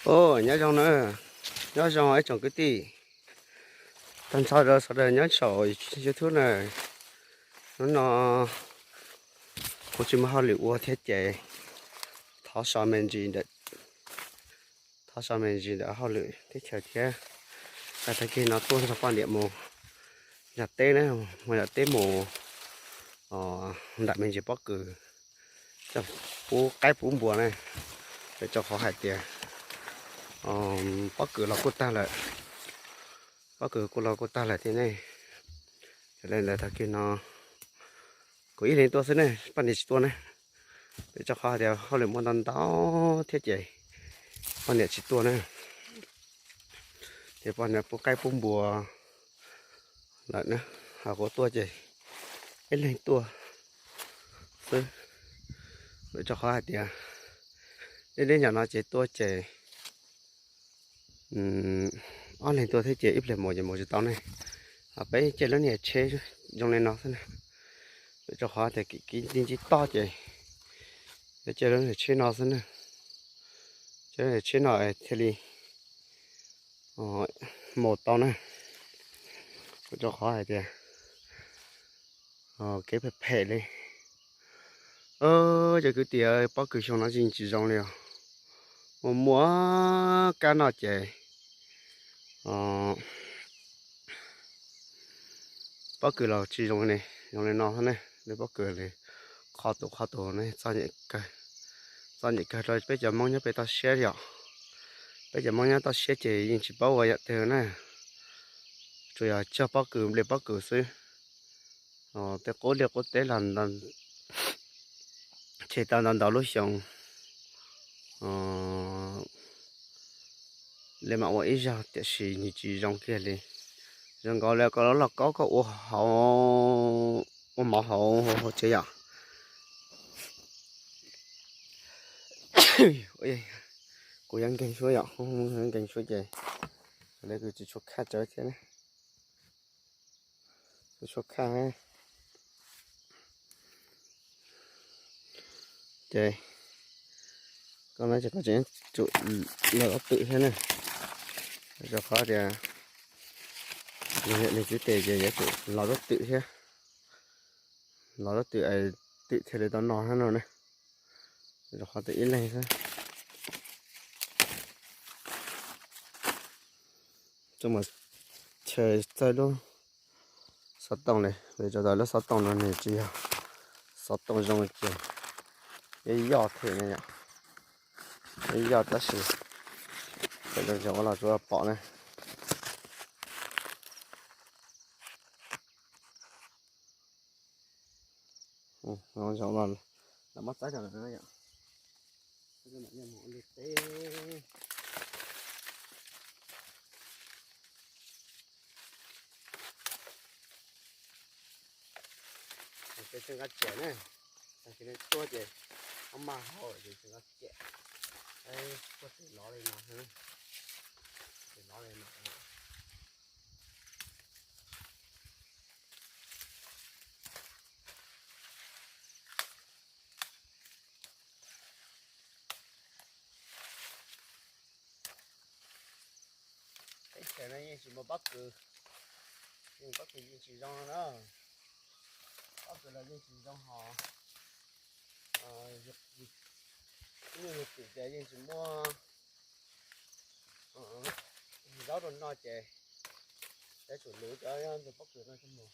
Os, nyob zoo na, nyob zoo ib tsoom kwv tij, tag nrho rau sawv daws nyob saum YouTube na. Hnub no kuv tsis muaj hauj lwm ua thiab ces thov so me ntsis ntawm, thov so me ntsis ntawm hauj lwm teb chaws thiab. Tag kis no tuaj nrog poj niam mus yos teb na, mus yos teb mus nram me ntsis pob kws coj pub qaib pub npua na. Vim rau qhov hais tias pob kws los kuj tag lawm, pob kws kuj los kuj tag lawm thiab ne. Yog li ntawd tag kis no kuv ib leeg tuaj xwb ne, poj niam tsis tuaj ne. Vim rau qhov hais tias hauj lwm muaj ntau ntau thiab ces poj niam tsis tuaj na. Ces poj niam pub qaib pub npua lawm na, ho kuv tuaj ces ib leeg tuaj xwb. Vim rau qhov hais tias deb deb nyom no ces tuaj ces ob leeg tuaj thiab ces ib pliag mus ces mus tsis tau ne. Ho peb caij lub niag tsheb zoo li no xwb na. Vim rau qhov tias kev ntsib tob ces peb caij lub niag tsheb no xwb na. Caij lub niag tsheb no thiaj li mus tau na. Vim rau qhov hais tias kev phem phem li. Cov kwv tij, pob kws xyoo no yeej tsis zoo li os. Muaj muaj kab noj ces pob kws los tsis zoo li, zoo li no xwb ne. Lub pob kws li qhov tus qhov tus ne, txom nyem kawg, txom nyem kawg rau peb cov Hmoob nyob pem toj siab yom. Peb cov Hmoob nyob toj siab ces yeej tsis paub ua yam twg na, tsuas yog cog pob kws nplej pob kws xwb. Tej qub liaj qub teb los tseg tau ntau ntau lub xyoo li mam ua ib zaug, tiam sis nws tsis zoo kiag li. Zoo nkaus li koj lub lauj kaub koj ua hauv, ua mov hauv hauv tsev yom. Kuv yuav nkeeg suab yom, nkeeg suab ces li kuv tsis tshua khaj tsawv thiab ne. Tsis tshua khaj. Ces koj no ces koj tseem tsum los zaub twm thiab ne. Rau qhov tias leej txiv tes ces yuav tsum los zaub twm thiab. Los zaub twm es twm thiaj li tau noj thiab no ne. Rau qhov tias ib leeg xwb. Tsuas mus chaws txawj lub xov tooj li, vim rau qhov lub xov tooj no nws tsis yog xov tooj zoo ces ib yoj thiab ne yom. Ib yoj tab sis txawm zoo zoo los tsuas pom ne. Los muab txaib rau yom. Mus ua liaj teb. Ces tsis nqa ciam ne, tag kis no tuaj ces ob maj hau ces tsis nqa ciam. Tuaj ces lov li no, ces lov li no. Teb chaws no yeej tsis muaj pob kws, yeej pob kws yeej tsis zoo no na. Pob kws los yeej tsis zoo hos, ib nyuag yus twm ces yeej tsis muaj zaub rau noj ces yuav tsum luv cov pob kws no coj mus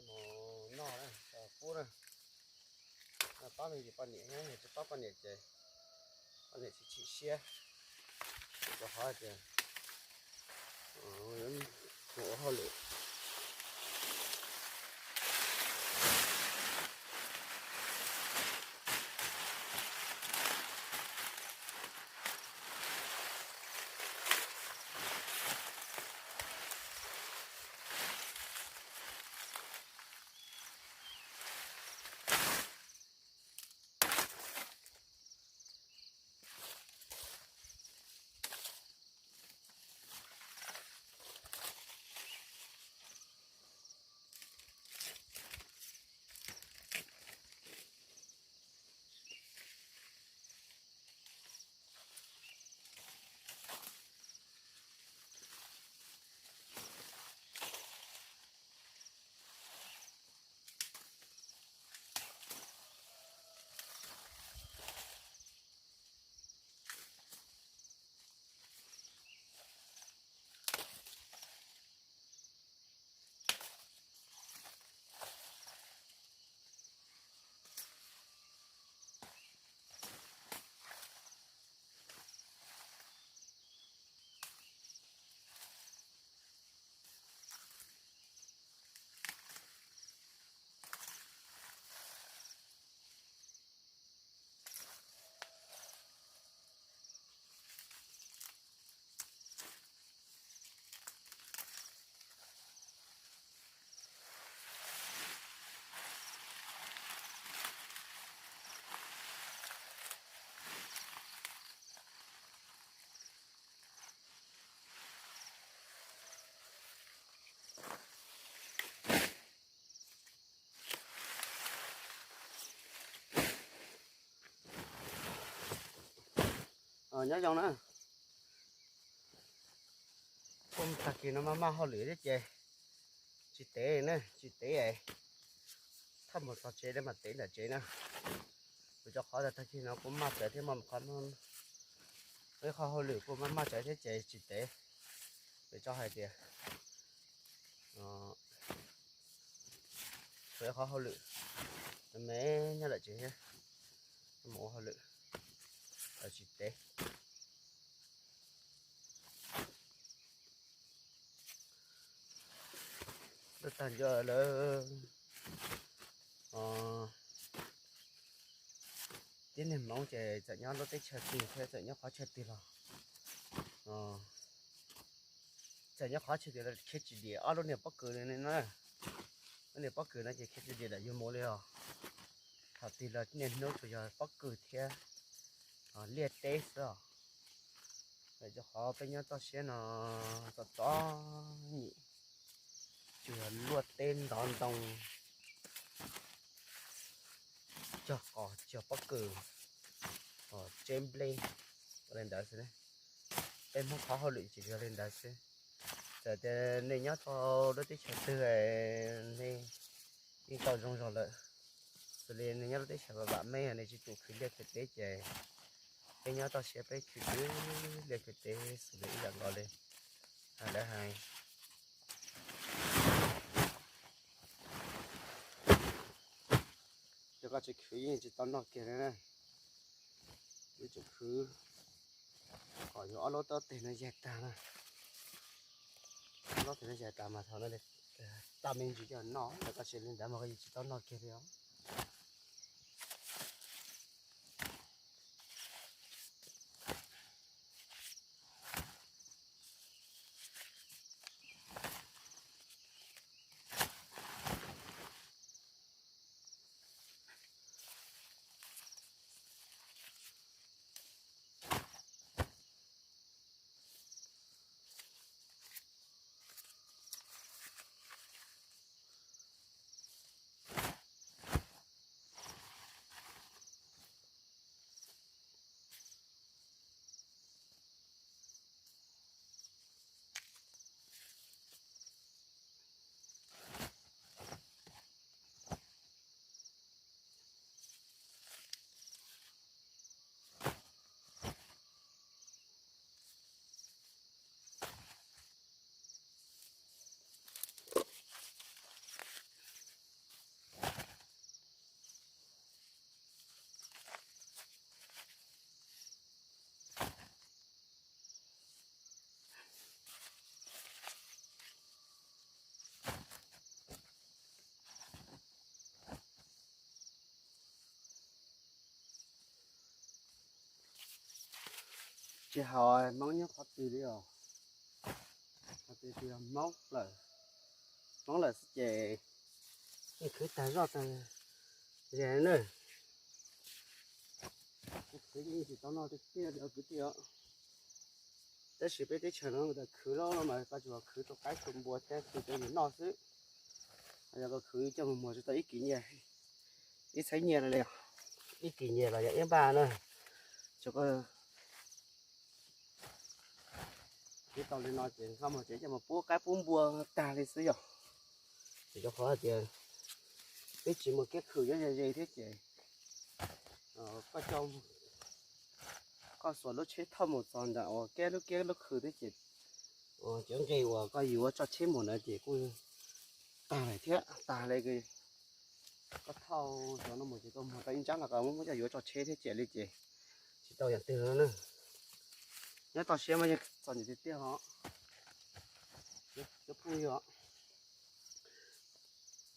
noj na, coj pub na. Pab me ntsis poj niam thiab, yog tsis pab poj niam ces poj niam tsis chim siab. Rau qhov tias ua hauj lwm. Nyob zoo na, kuj tag kis no maj maj hauj lwm thiab ces tsis tev na, tsis tev. Thaj mus txog tsev mam tev ntawm tsev na. Vim rau qhov tag kis no kuj maj tsawv thiab, muaj qhov, muaj ib qho hauj lwm kuj maj maj tsawv thiab ces tsis tev. Vim rau hais tias tshuav ib qho hauj lwm me nyob ntawm tsev thiab, mus ua hauj lwm tsis tev. Lub tag nco lawm. Tib neeg Hmoob ces txawm nyob lub teb chaws twg thiab txawm nyob qhov chaw twg los, txawm nyob qhov chaw twg los khiav tsis dim ob lub niag pob kws no na. Lub niag pob kws no ces khiav tsis dim lam yug mus li os. Thaum twg los niaj hnub tsuas yog pob kws thiab liaj teb xwb os. Vim rau qhov peb nyob toj siab no txom txom nyem, tsuas yog luaj teb ntov ntoo, cog qos cog pob kws, tseb nplej, ua li ntawd xwb. Peb Hmoob qhov hauj lwm ces yog li ntawd xwb. Txawm tias nej nyob rau lub teb chaws twg, nej yeej tau zoo zog lawm. Xws li nej nyob lub teb chaws vam vam me, nej tsis tus khwv liaj khwv teb ces peb nyob toj siab peb khwv khwv liaj khwv teb xws li ib yam nkaus li. Hais lawv hais, yog koj tsis khwv yeej tsis tau noj kiag li na. Yeej tseem khwv kom yus ob lub taub teg no yaig tag na. Ob lub teg no yaig tag mas thaum no tag me ntsis coj noj, yog koj tsis li ntawd mas koj yeej tsis tau noj kiag li os. Tsis hais Hmoob nyob qhov twg li os, qhov twg tsis yog Hmoob lawm, Hmoob lawm xwb ces yeej khwv tag zoj tag zes na. Khwv yeej tsis tau noj tiag tiag li kwv tij os. Tab sis peb teb chaws no tas khwv loj no mas koj tsuas khwv tau qaib tau npua thiab khwv tau yus noj xwb. Yog koj khwv coj mus muag tsis tau ib kis nyiaj, ib txhiab nyiaj li, ib kis nyiaj los yog ib npaj na. Tsuas koj khwv tau li no ces nqa mus tsev coj mus pub qaib pub npua tag li xwb yom. Ces rau qhov hais tias peb tsis muaj kiab khw nyob ze ze thiab ces koj coj, koj xuas lub tsheb thauj mus txog ntawm uas kiab lub kiab lub khw thiab ces cov nqe uas koj yuav tso tsheb mus ntawd ces kuj tag lawm thiab. Tag li koj thauj cov no mus ces koj muag tau ib ntsab los koj muab coj yuav tso tsheb thiab ces li ces tsis tau yam twg no na. Nyob toj siab mas yeej txom nyem tiag tiag os cov phooj ywg.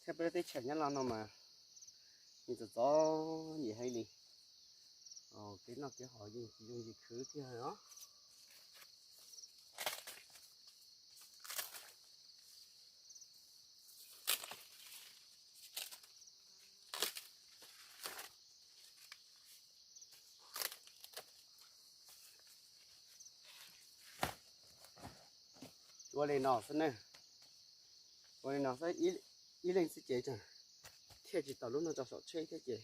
Thiab peb lub teb chaws Nyab Laj no mas yeej txom txom nyem heev li. Kev noj kev haus yeej tsis yooj yim khwv kiag os. Ua li no xwb ne, ua li no xwb, ib leeg xwb ces thiaj tsis tau lub no tso saum tsheb thiab ces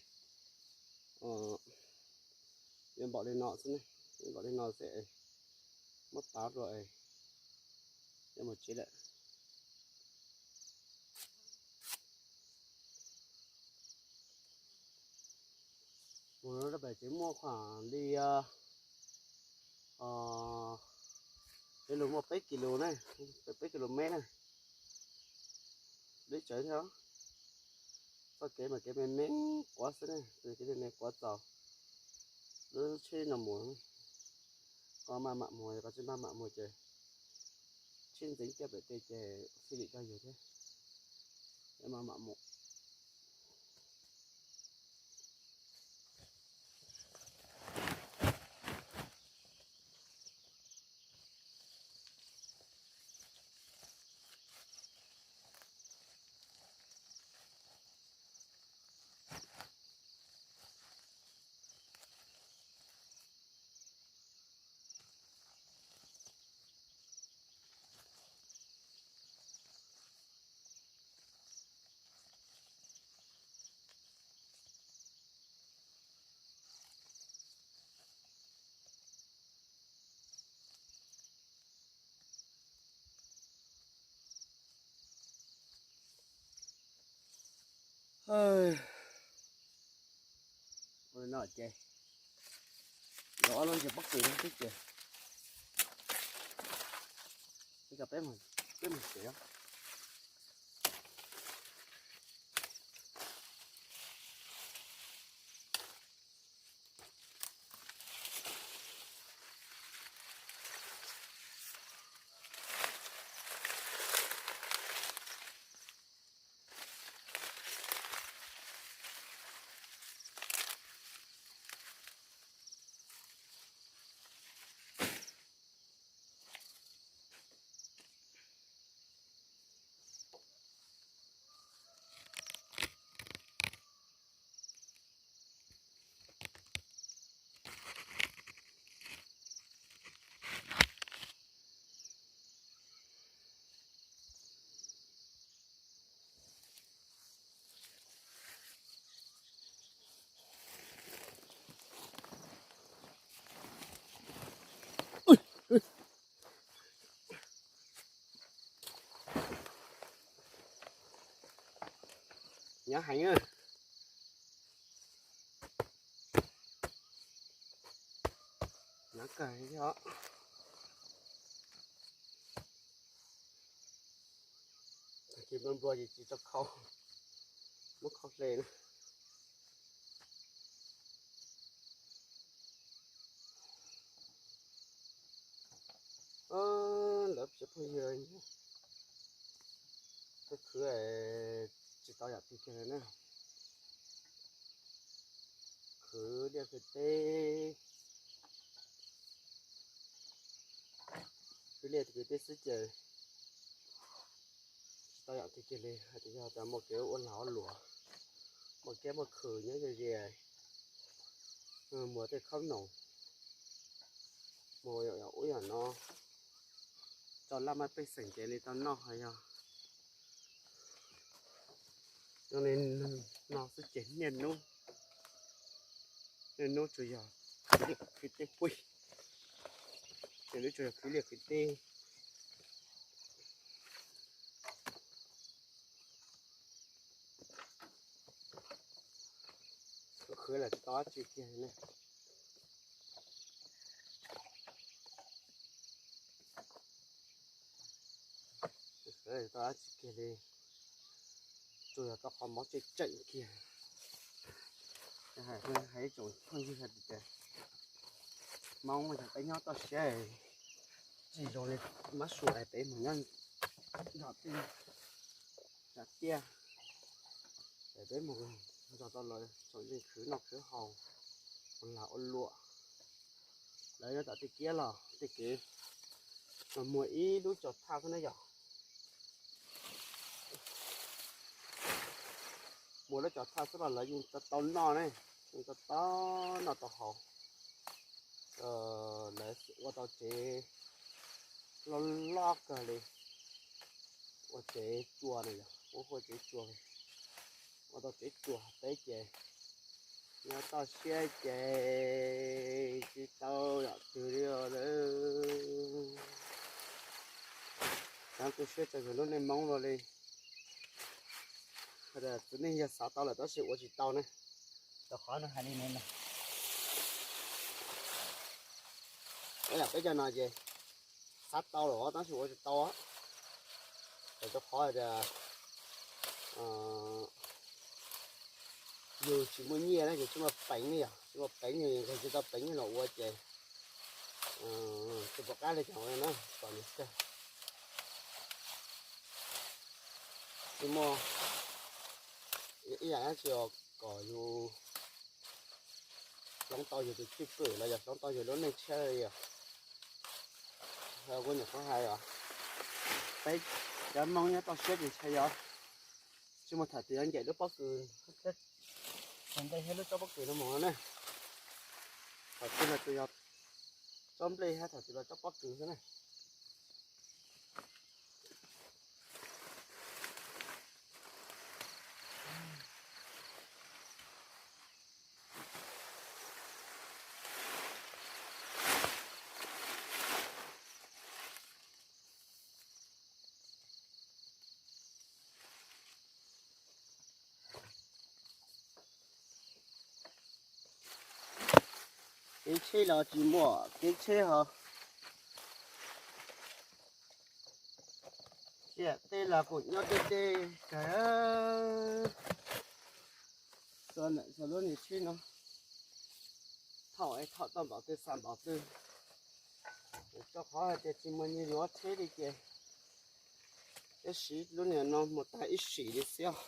yuav npaum li no xwb ne. Nkaum li no xwb, muab pav dua, yuav mus tsev lawm. Mus rau pem tsev muaj khuam li, peb lus muaj peb kis lus na, peb kis lus mev na. Deb tsawv thiab. Txoj kev mas kev me me quav xwb na, kev me me quav txaus. Lub tsheb no mus, koj maj mam mus, koj tsis maj mam mus ces tsheb ntxeev caj pem tej ces xij lim rau yus thiab. Maj mam mus. Ua no ces los ob lub ntsis pob kws no xwb ces peb, peb mus tsev. Nyob heev. Nyob kawg thiab. Ces nplua nplua ces tsis tau khau, muab khau hle na. Lawv tsis phooj ywg, khwv tsis tau yam twg kiag li na. Khwv liaj khwv teb, khwv liaj khwv teb xwb ces tsis tau yam twg kiag li, hais tias yog tias muaj kev ua lag ua luam, muaj kiab muaj khw nyob ze ze, muaj tej khaub noom, muaj yam ub yam no, tso laj maj pej xeem ces li tau noj, ho yog li no xwb ces niaj hnub, niaj hnub tsuas yog khwv liaj khwv teb pub, niaj hnub tsuas yog khwv liaj khwv teb. Khwv los tsis tau dab tsi kiag li. Khwv tsis tau dab tsi kiag li, tsuas yog tau qhov mov tseem tseem kiag. Hais ib tsoom phooj ywg hais tias Hmoob yog peb nyob toj siab, tsis zoo li mab sua es peb mus nyob nrog tej yam tiaj, es peb mus nrog tau lawv tsoom yeej khwv noj khwv haus, ua lag ua luam. Lawv nyob tom tej kiab los tej kev los muaj ib lub cov thaj xwb na yom. Muaj lub cov thaj xwb los lawv yeej tau noj ne, yeej tau noj tau haus. Lawv ua tau tsev loj loj kawg li, ua tsev tsua na yom, ua tsev tsua, ua tau tsev tsua peb ces Nyob toj siab ces tsis tau yam twg li os lawm. Txav tu siab rau yus lub neej Hmoob los li. Txiv neej yog xav tau lawm tab sis ua tsis tau ne. Rau qhov no hais li no, peb cov no ces xav tau lawm tab sis ua tsis tau. Rau qhov tias yus tsis muaj nyiaj na, yus tsis muaj peev ne yom, tsis muaj peev yus nqis tsis tau peev los ua ces tsis pom qab li cov no na, kom nws kawg. Tsis muaj ib yam dab tsi kom yus hloov tau yus tus cwj pwm los yog hloov tau yus lub neej tshiab li os. Kuv nyuam qhuav hais os, peb cov Hmoob nyob toj siab ces ntshai yog tsis muaj tham tias yuav ncaim lub pob kws ntej thiab lub tsob pob kws no mus no na. Thaum twg los tsuas yog tsob nplej thiab thaum twg los tsob pob kws xwb na. Kev tsheb los tsis muaj kev tsheb ho. Tej los kuj nyob deb deb kawg. Xav lub niag tsheb no thauj es thauj tau npaum twg xa npaum twg. Rau qhov hais tias tsis muaj nyiaj yuav tsheb li ces peb siv lub niag no mus tag ib sim li xwb os.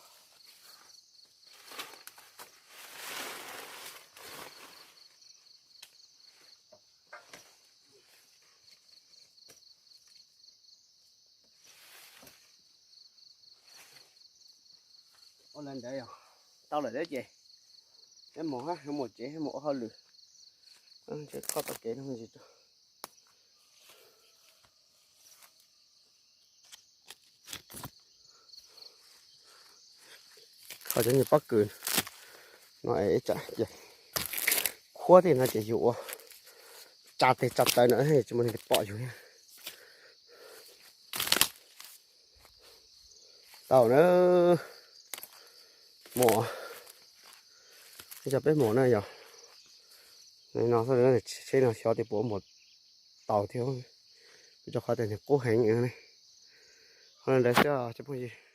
Ua li ntawd yog tau lawm thiab ces peb mus, mus tsev mus ua hauj lwm. Txhob tau kev no ntsis. Kho cov niag pob kws no es tsam ces khuab tej no ces yus ua tsa tes tsa taw no tsis muaj leej twg pom yus. Tau na, mus, ib co peb mus na yog. No tsheb no xyov tias puas mus tau thiab, rau qhov tias nws qub heev ne. Qhov no ntawd xwb cov phooj ywg.